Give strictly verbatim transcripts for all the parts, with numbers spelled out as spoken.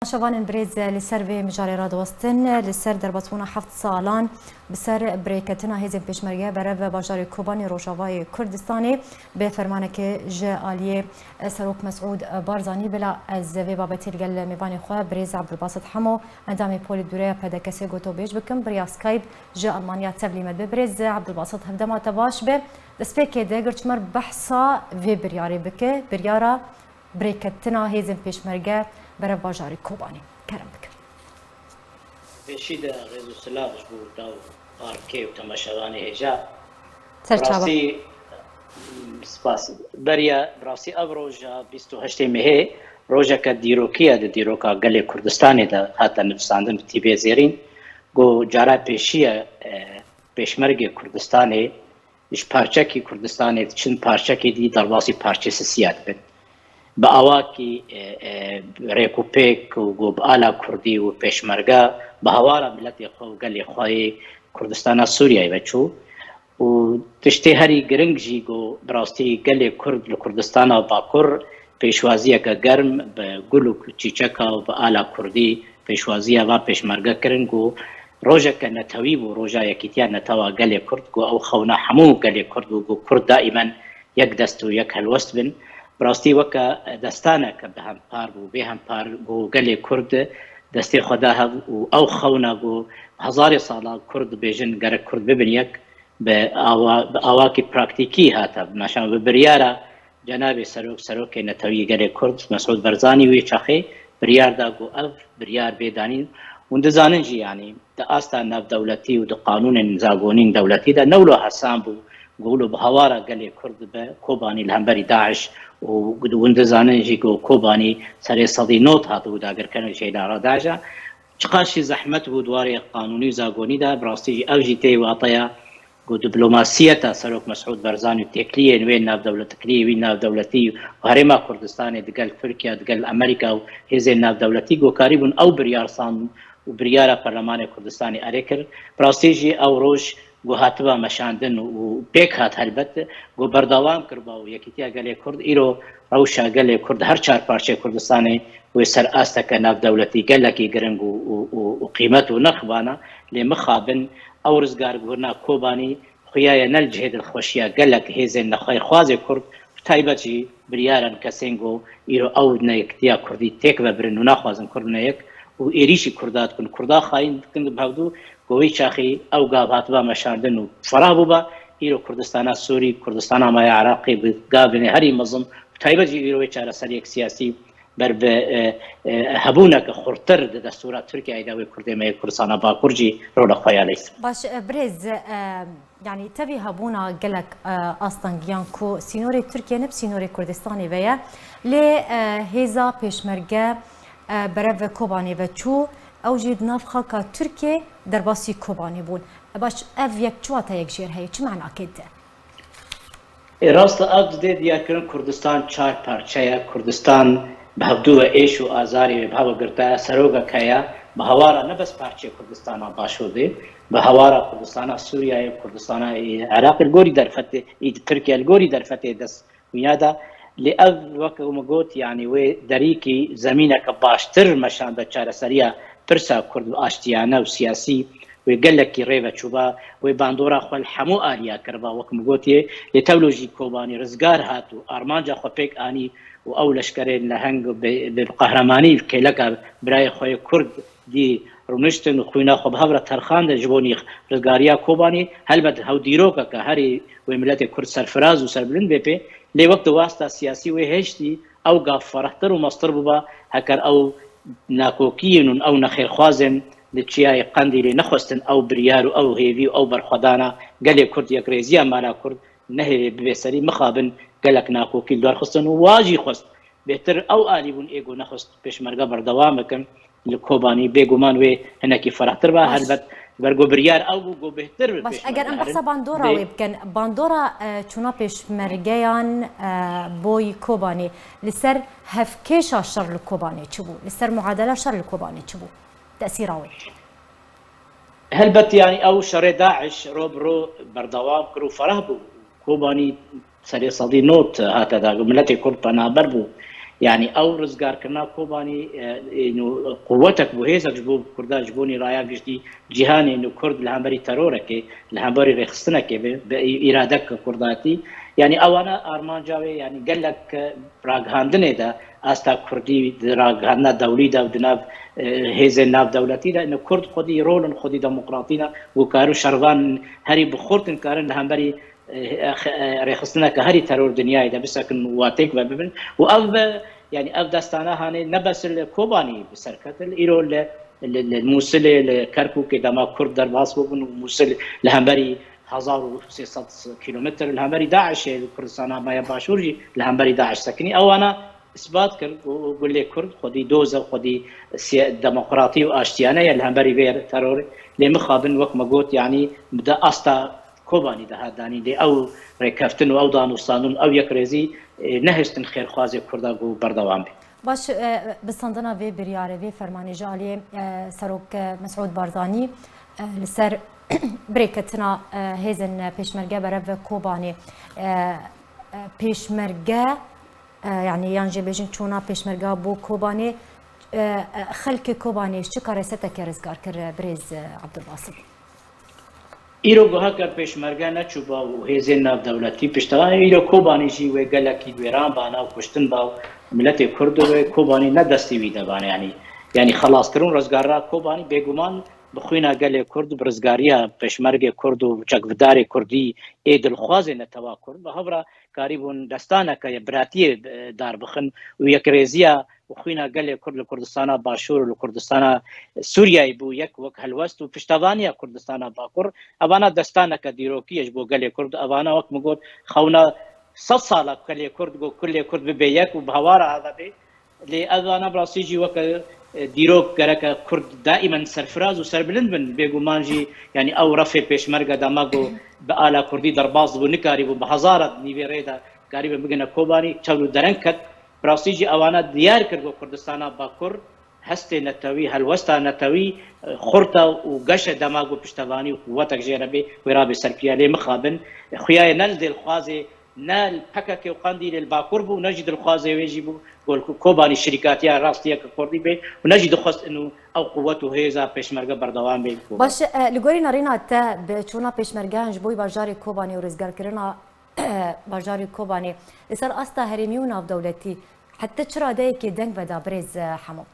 Şevanên birêz, li ser vê mijarê radiwestin, li ser derbasbûna heft salan bi ser birêketina hêzên pêşmerge berev bajarê Kobanê Rojavayê Kurdistanê bi fermanekê ji aliyê Serok Mesûd Barzanî. Bila ez vê babetê li gel mêvanê xwe birêz Abdulbasit Hemo, endamê Polîtbûroya P D K'ê gotobêj bikim, bi riya Skype ji Almanya tevlî me dibe. Birêz Abdulbasit, hevdema te baş be. Destpêkê de gir çimer behsa vê biryarê bike, biryara birêketina hêzên pêşmerge berev bajarê Kobanê. Kerem bikin. Pêşî de rêz û silav ji bo te û parkê û temaşevanê hêja. Serçava. Rastî, spas. Beriya, rastî ev roja bîst û heştê mehê rojeke dîrokî ye di dîroka gelê Kurdistanê de hate nivîsandin bi tîpê zêrîn. Ku cara pêşî ye, e, pêşmergê Kurdistanê ji parçekî Kurdistanê diçin parçekî dî derbasî parçê sisiya dibin. Bi awakî, e, e, rêkûpêk û ku bi ala kurdî û pêşmerge bi hawara miletê xwe û gelê xwe yê Kurdistana Sûriyeyê ve çû. Û tiştê herî giring jî ku bi rastî gelê Kurd li Kurdistana Bakur pêşwaziyeke germ bi gul û çîçeka û bi ala kurdî pêşwaziya van pêşmerge kirin ku rojeke netewî bû, roja yekîtiya netewa gelê Kurd, ku ew xewna hemû gelê Kurd bû, ku Kurd daîmen yek dest û yek helwest bin. Bi rastî weke destaneke bihempar bû, bêhempar, ku gelê Kurd destê xwe da hev û ew xewna ku hezarê sala Kurd dibêjin gerek Kurd bibin yek, bi awa, bi awakî praktîkî hate meşan, bi biryara Cenabê Serok, Serokê Netewî Gelê Kurd, Mesûd Barzanî wê çaxê biryar da ku ev biryar bê danîn. Hûn dizanin jî, yanî di asta navdewletî û di qanûnên zagonîn dewletî de ne wilo hesan bû ku wilo bi hawara gelê Kurd be Kobanî li hemberî DAIŞ û hûn dizanin jî ku Kobanî serê sedî not hatibû dagirkerin ji hêla DAIŞ a. Çiqas jî zehmet bû di warê qanûnî û zagonî de, bi rastî jî ev jî tê wateya ku diplomasiyeta Serok Mesûd Barzanî û têkiliyên wê navdewlet-, têkiliyê wî navdewletî û Herêma Kurdistanê digel Tirkiye, digel Amerîka û hêzên navdewletî ku karîbûn ew biryar san û biryara Perlemanê Kurdistanê erê kir. Bi rastî jî ew roj ku hatiba meşandin û pêk hat helbet, ku berdewam kiriba û Yekîtiya Gelê Kurd îro rewşa gelê Kurd her çar parçeyê Kurdistanê wê ser asteke navdewletî gelekî giring û, û, û, û qîmet û nirx bana, lê mixabin ew rizgarguhirina Kobanî xuya ye ne li cihê dilxweşiya gelek hêzên nexweyxwazê Kurd, bi taybet jî biryarên kesên ku îro ew neyektiya Kurdî têk vebirin û naxwazin Kurd neyek û êrîşî Kurda dikin, Kurda xayîn dikin bi hevdû, ku wî çaxî ew gav hatiba meşandin û ferah bûba, îro Kurdistana Sûrî, Kurdistana Maya Iraqê bi gavên herî mezin, bi taybet jî îro wê çareseriyek siyasî ber bi, e, e, hebûneke xurttir di destûra Tirkiyeyê de wê Kurdê me yê Kurdistana Bakur jî rola xwe ya leysin. Baş, e, birêz, e, yanî tevî hebûna gelek, e, astengiyan ku sînorê Tirkiye ne bi sînorê Kurdistanê ve ye, lê, e, hêza pêşmerge, e, berev ve Kobanê ve çû, ew jî di nav xaka Tirkiye derbasî Kobanê bûn. E, baş, ev yek çi wateyek jêr heye, çi manakê dide? Ê rast e, ev didê diyarkirin Kurdistan çar parçe ye. Kurdistan bi hevdû ve êş û azarê wê bi hev girte ye. Serokek heye, bi hawara ne bes parçeyê Kurdistana Başûr dê, bi hawara Kurdistana Sûriyeyê, Kurdistana, ê, Iraqê li gorî derfetê, ê, Tirkiye li gorî derfetê dest wîna da. Lê ev, wek min got, yanî wê derîkî zemîneke baştir meşanda çareseriya pirsa Kurd bi aştiyane û siyasî wê gelekî rê ve çûba, wê bandora xwe li hemû aliya kiriba, wek min gotiye, lê tewlo jî Kobanî rizgar hat û armanca xwe pêk anî û ew leşkerên leheng bi, bi qehremanî li kêleka birayê xwe yê Kurd dî rûniştin û xwîna xwe bi hev re terxandin ji bo nîx rizgariya Kobanî. Helbet hew dîrokeke herî wê miletê Kurd serfiraz û serbilind bê pê, lê wek di wasta siyasî wê hêştî ew gav ferehtir û mestir biba, heker ew nakokiyên û ew nexêrxwazên li Çiyayê Qendîlê nexwestin ew biryar û ew hêvî û ew berxwedana gelê Kurd, yekrêziya mala Kurd nehêlê bibê serî, mixabin gelek nakokî li dar xistin û wa jî xwest bêhtir ew alî bûn ê ku nexwest pêşmerge berdewam bikin li Kobanî, bêguman wê hinekî ferahtir ba. Baş. Helbet ji ber ku biryar ew bû ku bêhtir bi pêşmerge herin. Baş, eger em behsa bandora wê bikin, bandora, e, çûna pêşmergeyan, e, boy Kobanê li ser hevkêşa şer li Kobanê çi bû? Li ser muadela şer li Kobanê çi bû? Tesîra wê? Helbet, yanî ew şerê DAIŞ ro bi ro berdewam kir û ferah bû. Kobanî serê sedî not hate da, miletê Kurd penaber bû. Yanî ew rizgarkirina Kobanî, e, e, nû quwetek bû, hêzek ji bo Kurda, ji bo nî raya giştî cîhanê, nû Kurd li hemberî terorekê, li hemberî rêxistinekê bi, bi îradek Kurdatî. Yanî ewana armanca wê, yanî gelek, e, ragihandinê de asta Kurdî di ragihandina dewlî de û di nav, e, hêzên navdewletî de, ne Kurd xwedî rolin xwedî demokratî ne û karin şervan herî bi xurt in karin li hemberî, e, e, rêxistineke herî teror dinyayê de bisekin û watêk ve bibin. Û ev, e, yanî ev destana hanê ne bes li Kobanî bi ser ketin, îro li, li, li Mûsilê, li Kerkûkê dema Kurd derbas bûbin û Mûsil li hemberî hezar û sê sed kilometr li hemberî DAIŞê, li Kurdistana me ya Başûr jî li hemberî DAIŞ sekinî. Ewana isbat kir ku gulê Kurd xwedî doz e, xwedî siya-, demokratî û aştiyane ye li hemberî vê terorê. Lê mixabin, wek me got, yanî di asta Kobanî de hat danîn. Lê ew rêkeftin û ew danûstandin, ew yekrêzî, e, nehiştin xêrxwazê Kurda ku berdewam be. Baş, e, bi standina vê biryarê, vê fermanê ji aliyê, e, Serok, e, Mesûd Barzanî, e, li ser birêketina, e, hêzên pêşmerge berev Kobanê, e, e, pêşmerge, e, yanî yan jê bêjin çûna pêşmerge bo Kobanê, e, e, xelkê Kobanê ji çi kareseteke rizgar kir, e, birêz, e, Abdulbasit? Îro ku heke pêşmerge neçûba û hêzên navdewletî piştevan, îro Kobanî jî wê gelekî wêran bana û kuştin ba û miletê Kurd wê Kobanî ne destî wî de bane, yanî, yanî xelaskirin û rizgarina Kobanî bêguman bi xwîna gelê Kurd, bi rizgariya pêşmergê Kurd û çekvidarê Kurdî ê dilxwazê netewa Kurd, bi hev re karîbûn destaneke ye biratiyê, e, dar bixin û yekrêziya û xwîna gelê Kurd li Kurdistana Başûr û li Kurdistana Sûriyeyê bû yek wek helwest û piştevaniya Kurdistana Bakur. Evana destaneke dîrokî ye ji bo gelê Kurd. Evana, wek min got, xewna sed sala gelê Kurd, ku gelê Kurd bibe yek û bi hewara heve bê. Lê evana bi rastî jî weke, e, dîrok gereke Kurd daîmen serfiraz û serbilind bin. Bêguman jî, yanî ew refê pêşmerge dema ku bi ala Kurdî derbas dibû, nikarîbû bi hezara nîvê rê de karîbe bigine Kobanî, çew û dereng ket. Bi rastî jî ewana diyar kir ku Kurdistana Bakur hestê netewî, helwesta netewî, e, xurt e û geş e dema ku piştevanî û quwetek jê re bê, wê rabê serkiriya. Lê mixabin, e, xuya ye ne li dilxwazê, ne li P K K û Qendîlê li Bakur bû, ne jî dilxwazê wê jî bû ku li Kobanî şirîkatiya rastiyeke Kurdî bê û ne jî dixwest inu ew quwet û hêza pêşmerge berdewam bê li Kobanî. Baş e, li gorî nerîna te bi çûna pêşmergeyan ji bo bajarê Kobanê û rizgarkirina bajarê Kobanê, li ser asta herêmî û navdewletî, heta çi radeyekê deng veda birêz, e, Hemo?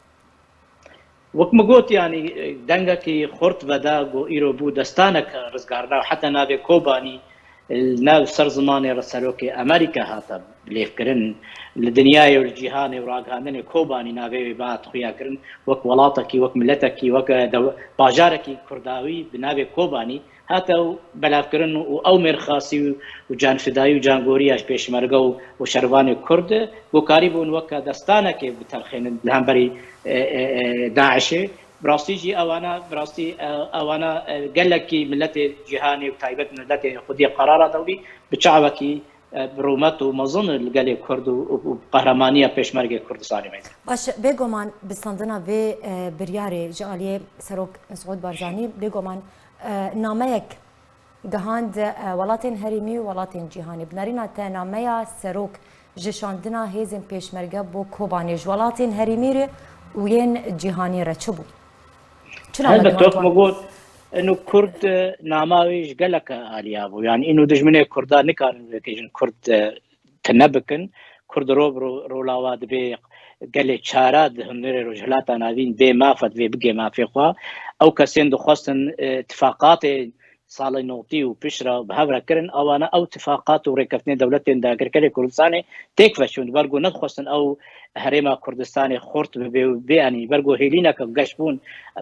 Wek min got, yanî, e, dengekî xurt veda ku îro bû destanek rizgarina û heta navê Kobanî, e, li nav ser zimanê re serokê Amerîka hate lêvkirin. Li dinyayê û li cîhanê û ragihandinê Kobanî navê wê bihat xuya kirin wek welatekî, wek miletekî, wek, e, dew-, bajarekî kurdawî bi navê Kobanî. Hate û belavkirin û ew mêrxasî û, û canfidayî û cangoriya ji pêşmerge û, û şervanê Kurd, ku karîbûn weke destanekê biterxênin li hemberî, e, e, e, DAIŞê. Bi rastî jî ewana, bi rastî, e, ewana, e, gelekî miletê cîhanê û taybet miletê xwediyê qerara dewlî bi çavekî, e, bi rûmet û mezin li gelê Kurd û, û, û qehremaniya pêşmergê Kurdistanê me. Baş, bêguman bi standina vê, e, biryarê ji aliyê Serok Mesûd Barzanî, bêguman, e, nameyek gihand, e, welatên herêmî û welatên cîhanê. Bi nerîna te nameya serok ji şandina hêzên pêşmerge bo Kobanê ji welatên herêmî re û yên cîhanê re çi bû? Çi name Helbet, gihand wek wan? Me got, inu Kurd, e, nama wê ji gelek aliya bû. Yani inu dijminê Kurda nikarin vêkêjin Kurd, e, tune bikin. Kurd ro bi ro, rola wa dibê gelê çara di hundirê Rojhilata Navîn bê maf e, divê bigê mafê xwe. Ew kesên dixwestin, e, tifaqatê salê notî û piştre bi hev re kirin, ewana ew tifaqat û rêkeftinê dewletên dagirkerê Kurdistanê têk veçûn, ber ku nedixwestin ew herêma Kurdistanê xurt bibe û bê, yanî ber ku hêlîneke geş bûn,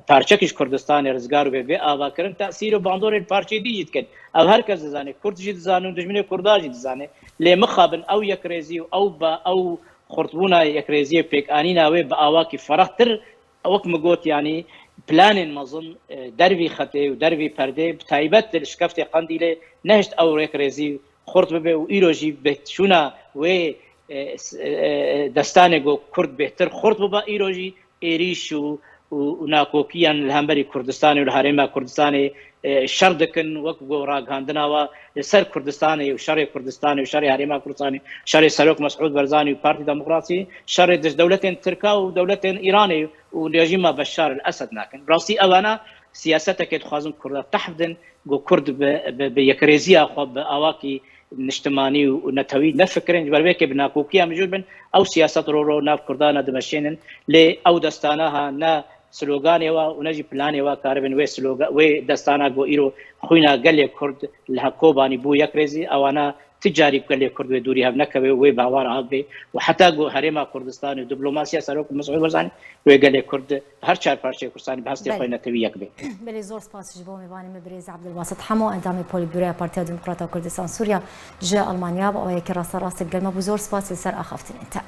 parçekî ji Kurdistanê rizgar bibe, bê avakirin, tesîr û bandorên parçeyê dî jî dikin. Ev her kes dizane, Kurd jî dizane û dijminê Kurda jî dizane. Lê mixabin ew yekrêzî û ew ba, ew xurtbûna yekrêziyê, pêkanîna wê bi awakî ferehtir, wek min got, yanî planên mezin, e, dervî xetê û dervî perdê, bi taybet li şikeftê Qendîlê nehişt ew yekrêzî xurt bibe û îro jî bi çûna wê, e, s-, e, e, destanê ku Kurd bêhtir xurt bibe, îro jî êrîş û, û nakokiyan li hemberî Kurdistanê û li Herêma Kurdistanê şer dikin, wek ku ragihandina we li ser Kurdistanê û şerê Kurdistanê û şerê Herêma Kurdistanê, şerê Serok Mesûd Barzanî û Partî Demokratî, şerê dij dewletên Tirka û dewletên Îranê û rejîma Beşar el Esed nakin. Bi rastî evana siyasetekê dixwazin Kurda tehf bidin, ku Kurd bi, bi, bi yekrêziya xwe bi awakî niştimanî û netewî nefikirin, ji ber vê yekê bi nakokiya mijûl bin, ew siyaset ro ro nav Kurdan dimeşênin, lê ew destana ha ne sloganê wa û ne jî planê wa karibin wê sloga, wê destana ku îro xwîna gelê Kurd li he Kobanî bû yekrêzî, ewana ti carî gelê Kurd wê dûrî hev nekeve û wê bawer av bê û heta ku Herêma Kurdistanê û diplomasiya Serok Mesûd Barzanî wê gelê Kurd her çar parçeyê Kurdistanê bi hestê xwe Belê. Netewî yek bê. Belê, zor spas ji bo mêvanê me birêz Abdulbasit Hemo, endamê Polîtbüroya Partiya Demokrata Kurdistan Sûriya ji Almanya, bi awayekî rasterast gel me bû. Zor spas li ser axaftinên te.